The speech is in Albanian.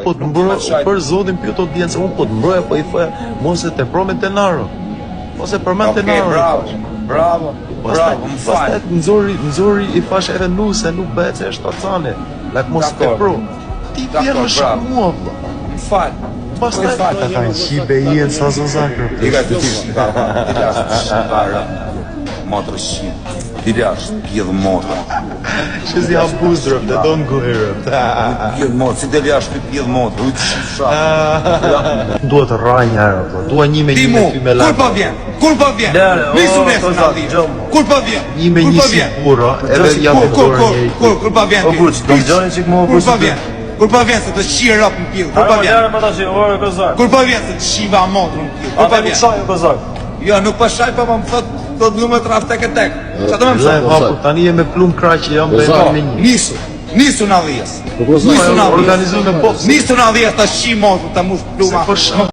po të mbroj, për zotin pyet audiencën, unë po të mbroja, po i thoja, mos e tepro me Denaro. Mos e përmend Okej, Denaro. bravo. Bravo. Pastaj, Bravo, më fal. pastaj nxori, nxori i thash edhe nuse, nuk bëhet se është shtatzane. Like mos e Dakor. tepro. Ti vjen Dakor, më shah bravo. mua vëlla. Më fal. Pastaj Më fal. ta kanë qipe jen sa zozakër. I ka të ti Ti jashtë shqiptarë. Motrë shqip. Ti jashtë pjedh motra. She's the abuzrë, they don't go here. Pjedh motra, si del jashtë pjedh motra. Ujtë shqiptar. Dua të rraj një herë, vëlla. Dua një me Ti një me mu, ty me kur lajm. po vjen? Kur po vjen? Lere, o, Nisu nesër Kozak, na dhjetë. gjom. Kur po vjen? Një me Kur një po si vjen? burra, edhe si ja Kur, me kur, dorën kur, njëri. kur, kur po vjen O ti? Guç, do dëgjoni çik mua Kur Guç. po vjen? Kur po vjen se të shirë rap në pillë? Kur po vjen? Lere pa tash, ore Kozak. Kur po vjen se të shiva motrën në pillë? Kur A po po nuk vjen? shaj o Kozak. Jo, nuk po shaj, po po më thot, thot nu me traf tek e tek. Çfarë do më Live thot? hapur, tani je me plum kraqe, jam dhe Po, një me një. nisu, nisu na dhjes. Po, Kozak. Nisu na dhjes. Organizu me box. Nisu na dhjes ta shi motrën, ta mush pluma. Se po shah.